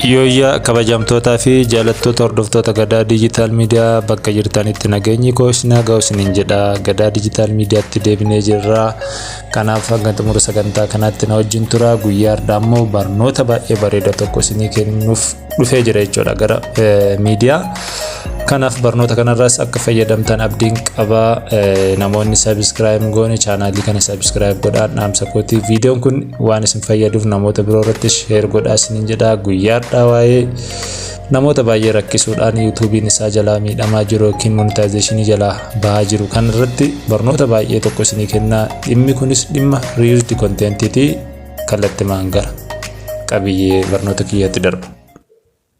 Yooyyaa kabajamtootaa fi jaalattoota hordoftoota Gadaa Digital Media, bakka jirtanitti nageenyi koo isin haa ga'u isiniin jedha. Gadaa Digital Mediatti deebinee jirra. Kanaaf hanga xumura sagantaa kanaatti na wajjin tura. Guyyaa har'aa immoo barnoota baay'ee bareeda tokko isinii kennuuf dhufee jira jechuudha gara miidiyaa. Kanaaf barnoota kanarraas akka fayyadamtan abdiin qaba. Namoonni subscribe goone chaanaalii kana subscribe godhaa dhaamsa kooti. Viidiyoon kun waan isin fayyaduuf namoota biroo irratti share godhaa isiniin jedha. Guyyaa har'aa waa'ee namoota baay'ee rakkisuudhaan YouTubeiin isaa jalaa miidhamaa jiru yookiin monetizationii jalaa bahaa jiru kan irratti barnoota baay'ee tokko isinii kennaa. Dhimmi kunis dhimma reused contentiiti. Kallattimaan gara qabiyyee barnoota kiyyaatti darba.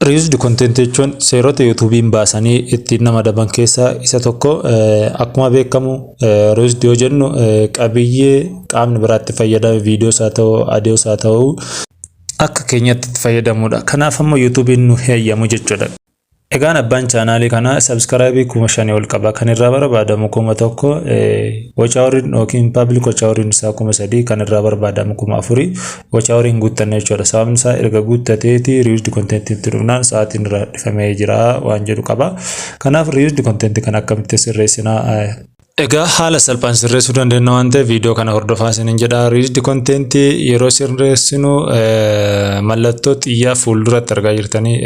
Reused content jechuun seerota YouTubeiin baasanii ittiin nama adaban keessaa isa tokko. Akkuma beekamu, reused yoo jennu qabiyyee qaamni biraatti fayyadame, viidiyoos haa ta'u, audios haa ta'u, akka keenyatti itti fayyadamudha. Kanaaf ammoo YouTubeiin nu heeyyamu jechuudha. Egaan abbaan chaanaalii kanaa subscribeii 5,000 ol qaba. Kan irraa barbaadamu 1000, watch houriin yookiin public watch houriin isaa 3000, kan irraa barbaadamu 4000, watch houriin guuttanne jechuudha. Sababni isaa erga guuttateeti reused content itti dhufnaan sa'aatiin irraa dhifamee jira waan jedhu qaba. Kanaaf reused content kan akkamitti sirreessinaa? Egaa haala salphaan sirreessuu dandeenya waan ta'eef viidiyoo kana hordofaa isiniin jedha. Reused content yeroo sirreessinu mallattoo xiyyaa fuulduratti argaa jirtanii,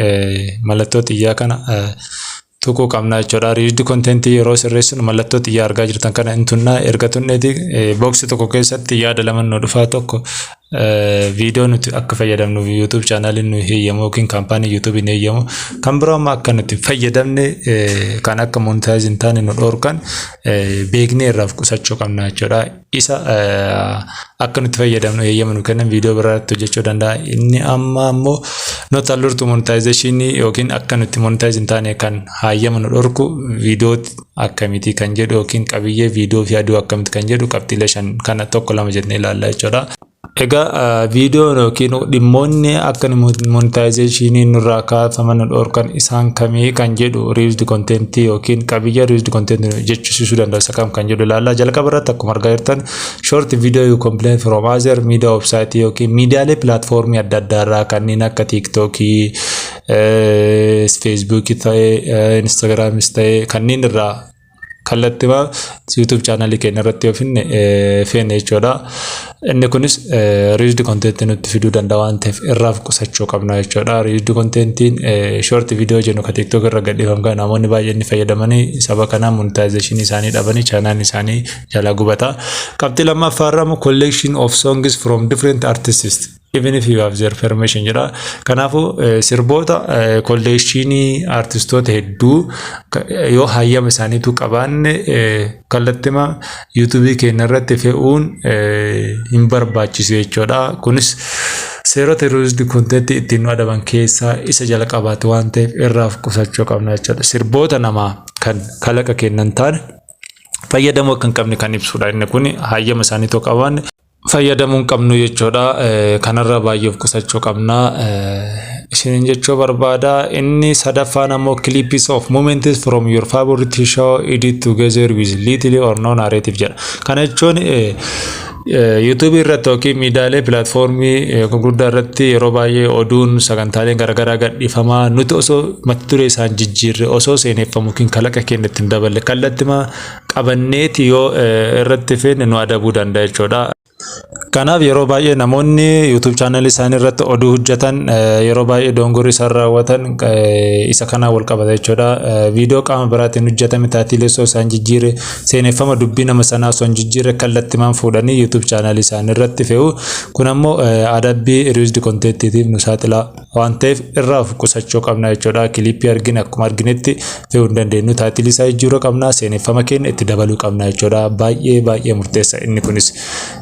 mallattoo xiyyaa kana tuquu qabna jechuudha. Reused content yeroo sirreessinu mallattoo xiyyaa argaa jirtan kana hin tunnaa. Erga tunneeti boxii tokko keessatti yaada lama nu dhufaa. Tokko, viidiyoo nuti akka fayyadamnuuf YouTube chaanaaliin nu heeyyamu yookiin kaampaanii YouTubeiin heeyyamu. Kan biroo ammoo akka nuti fayyadamne kan akka monetize hin taane nu dhorkan beeknee irraa of qusachuu qabna jechuudha. Isa akka nuti fayyadamnu heeyyama nu kennan viidiyoo biraatti hojjechuu danda'a. Inni amma ammoo not allowed to monetization yookiin akka nuti monetize hin taane kan hayyama nu dhorku viidiyoo akkamiiti kan jedhu yookiin qabiyyee viidiyoo fi aduu akkamiiti kan jedhu qabxiilee shan kana tokko lama jennee ilaalla jechuudha. Egaa viidiyoon yookiin dhimmoonni akka monetizationii nurraa kaafaman nu dhorkan isaan kamii kan jedhu, reused content yookiin qabiyyee reused content jechisiisuu danda'u isa kam kan jedhu ilaalla. Jalqaba irratti akkuma argaa jirtan, short video you compile from other media website yookiin miidiyaalee platformii adda addaa irraa kanneen akka TikTokii, Facebookii ta'ee, Instagramis ta'ee, kanneen irraa kallattimaa YouTube chaanalii keenya irratti yoo finne feene jechuudha. Inni kunis reused content nutti fiduu danda'a waan ta'eef irraaf qusachuu qabna jechuudha. Reused contentiin short video jennu kan TikTok irra gadhiifamu kan namoonni baay'een ni fayyadamanii saba kanaan monetization isaanii dhabanii chaanaalii isaanii jalaa gubata. Qabxii lammaffaa irraa immoo collection of songs from different artists even if you have their permission jedha. Kanaafuu sirboota collectionii artistoota hedduu yoo hayyama isaaniitu qabaanne kallattima YouTubeii keenya irratti fe'uun hin barbaachisu jechuudha. Kunis seerota reused content ittiin nu adaban keessaa isa jalqabaati waan ta'eef irraaf qusachuu qabna jechuudha. Sirboota namaa kan kalaqa kennan taane fayyadamuu akka hin qabne kan ibsudha. Inni kun hayyama isaaniitu qabaanne fayyadamuu hin qabnu jechuudha. Kanarra baay'ee of qusachuu qabna. Isiniin jechuu barbaada. Inni sadaffaan ammoo clips of moments from your favorite show edit together with little or no narrative jedha. Kana jechuun YouTubeii irratti yookiin miidiyaalee platformii gurguddaa irratti yeroo baay'ee oduun sagantaaleen garaagaraa gadhiifamaa, nuti osoo mata duree isaan jijjiirre, osoo seeneffamu yookiin kalaqa keenya ittiin daballe kallattima qabanneeti yoo irratti feene nu adabuu danda'a jechuudha. Kanaaf yeroo baay'ee namoonni YouTube chaanalii isaanii irratti oduu hojjetan yeroo baay'ee dogongorri isaan raawwatan isa kanaan wal qabata jechuudha. Viidiyoo qaama biraatiin hojjetame titleii osoo isaan jijjiire, seeneffama dubbii nama sanaa osoo hin jijjiirre kallattimaan fuudhanii YouTube chaanalii isaanii irratti fe'u. Kun ammoo adabbii reused contentiitiif nu saaxila waan ta'eef irraa of qusachuu qabna jechuudha. Clipii argine akkuma arginetti fe'uu hin dandeenyu. Titleii isaa jijjiiruu qabna, seeneffama keenya itti dabaluu qabna jechuudha. Baay'ee baay'ee murteessa inni kunis.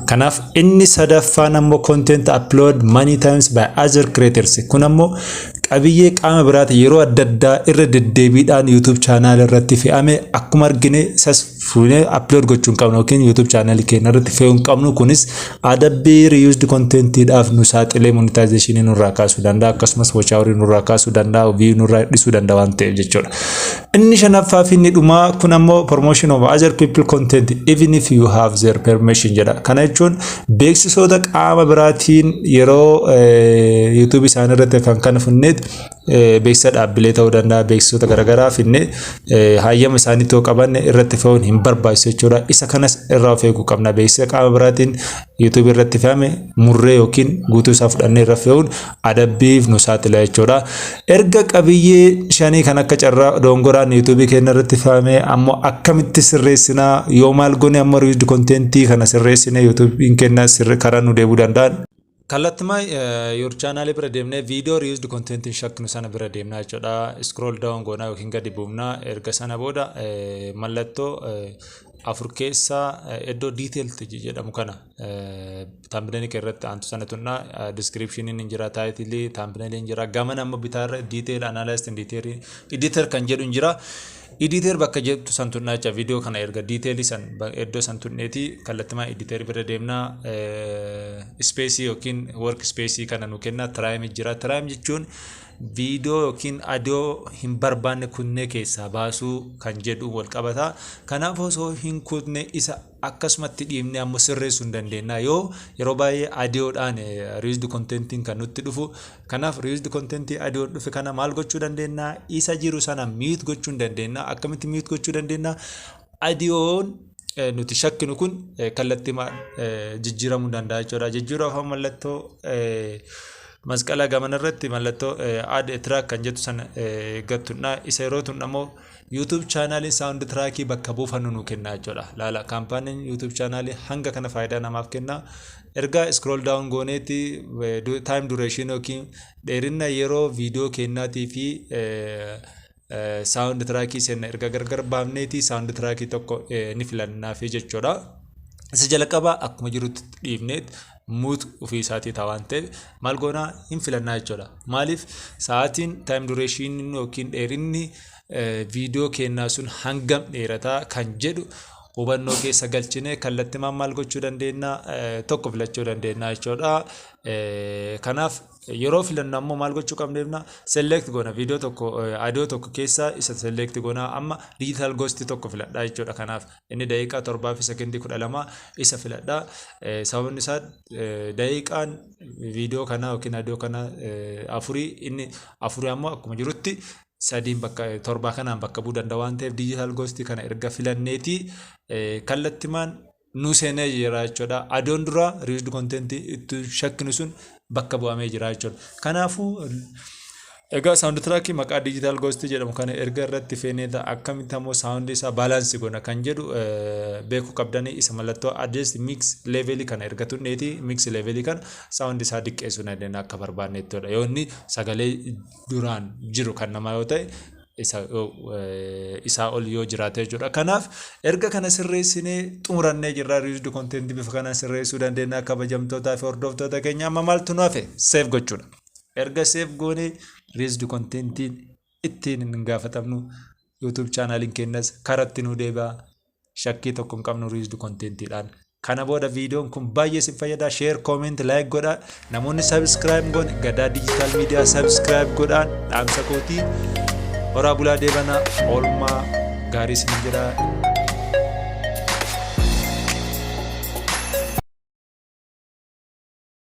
Kanaaf inni sadaffaan ammoo content upload many times by other creators. Kun ammoo qabiyyee qaama biraati yeroo adda addaa irra deddeebiidhaan YouTube channel irratti fe'ame akkuma argine isas fuunee upload gochuu hin qabnu yookiin YouTube channel keenya irratti fe'uu hin qabnu. Kunis adabbii reused contentiidhaaf nu saaxilee monetization nurraa kaasuu danda'a, akkasumas watch hour nurraa kaasuu danda'a, view nurraa hir'isuu danda'a waan ta'eef jechuudha. Inni shanaffaa fi inni dhumaa kun ammoo promotion of other people content even if you have their permission jedha. Kana jechuun beeksisoota qaama biraatiin yeroo YouTube isaanii irratti kan kana funneet, beeksisa dhaabbilee ta'uu danda'a, beeksisoota garaagaraa finne hayyama isaanii ta'uu qabanne irratti fe'uun hin barbaachisu jechuudha. Isa kanas irraa of eeguu qabna. Beeksisa qaama biraatiin YouTube irratti fe'ame murree yookiin guutuu isaa fudhannee irra fe'uun adabbiif nu saaxila jechuudha. Erga qabiyyee shanii kan akka carraa dongoraan YouTube keenya irratti fe'ame ammoo akkamitti sirreessinaa? Yoo maal goone ammoo reused contentii kana sirreessine YouTube'n keenya karaa nu deebuu danda'an? Kallattumaa your channel bira deemnee viidiyoo reused contentiin shakkinu sana bira deemnaa jechuudha. Scroll down goonaa yookiin gadi buufnaa. Erga sana booda mallattoo afur keessaa iddoo detail jedhamu kana thumbnail irratti aantu sana tunnaa. Descriptioniin hin jira, title, thumbnailiin jira. Gama amma bitaarra detail analyst, detail editor kan jedhu hin jira. Editor bakka jettu san tunnaa jecha. Viidiyoo kana erga detailii san iddoo san tunneeti kallattimaa editor bira deemnaa. Space yookiin work space kana nu kenna. Trim jira. Trim jechuun viidiyoo yookiin audio hin barbaanne kunnee keessaa baasuu kan jedhu wal qabata. Kanaaf osoo hin kutne isa akkasumatti dhiibnee ammoo sirreessuu hin dandeenya. Yoo yeroo baay'ee audiodhaan reused contentiin kan nutti dhufu. Kanaaf reused contentii audioon dhufe kana maal gochuu dandeenya? Isa jiru sana mute gochuu hin dandeenya. Akkamitti mute gochuu dandeenya? Audioon nuti shakkinu kun kallattii jijjiiramuu danda'a jechuudha. Jijjiiruuf mallattoo masqala gamana irratti mallattoo add a track kan jettu sana gattudha. Isa yeroo tun ammoo YouTube channeliin sound trackii bakka buufannu nu kenna jechuudha. Laala, kaampaaniin YouTube channelii hanga kana faayidaa namaaf kenna. Erga scroll down gooneeti time duration yookiin dheerina yeroo viidiyoo kennaatii fi sound trackii seenna erga gargar baafneeti sound trackii tokko ni filannaafi jechuudha. Isa jalqabaa akkuma jirutti dhiifneet mute ofii isaatii ta'a waan ta'eef maal goonaa? Hin filannaa jechuudha. Maaliif? Sa'aatiin time duration yookiin dheerinni viidiyoo kennaa sun hangam dheerataa kan jedhu hubannoo keessa galchine kallattimaan maal gochuu dandeenya? Tokko filachuu dandeenya jechuudha. Kanaaf yeroo filannu ammoo maal gochuu qabna? Select goona. Viidiyoo tokko, audio tokko keessaa isa select goona. Amma digital ghost tokko filadhaa jechuudha. Kanaaf inni daqiiqaa 7 fi sekondii 12 isa filadhaa. Sababni isaa daqiiqaan viidiyoo kanaa yookiin audio kanaa afurii, inni afurii ammoo akkuma jirutti sadiin bakka torbaa kanaan bakka bu'uu danda'a waan ta'eef digital ghost kana erga filanneeti kallattimaan nu seenee jira jechuudha. Audioon dura reused content itti shakkinu sun bakka bu'amee jira jechuudha. Kanaafuu egaa sound trackii maqaa digital ghost jedhamu kana erga irratti feenee akkamitti ammoo sound isaa balance goona kan jedhu beekuu qabdanii. Isa mallattoo adjust mix levelii kana erga tunneeti mix levelii kana sound isaa diqqeessuu dandeenya akka barbaanne jechuudha. Yoo inni sagalee duraan jiru kan namaa yoo ta'e, isa isaa ol yoo jiraate jechuudha. Kanaaf erga kana sirreessinee xumurannee jirra. Reused content bifa kanaan sirreessuu dandeenya. Kabajamtootaa fi hordoftoota keenya, amma maaltu nu hafe? Save gochuudha. Erga save goonee reused contentiin ittiin hin gaafatamnu, YouTube channeliin keenyas karatti nu deebi'a. Shakkii tokko hin qabnu reused contentiidhaan. Kana booda viidiyoon kun baay'ee isin fayyada. Share, comment, like godhaa. Namoonni subscribe goone Gadaa Digital Media subscribe godhaan dhaamsa kootii. Horaa bulaa deebanaa, oolmaa gaarii isin jedha.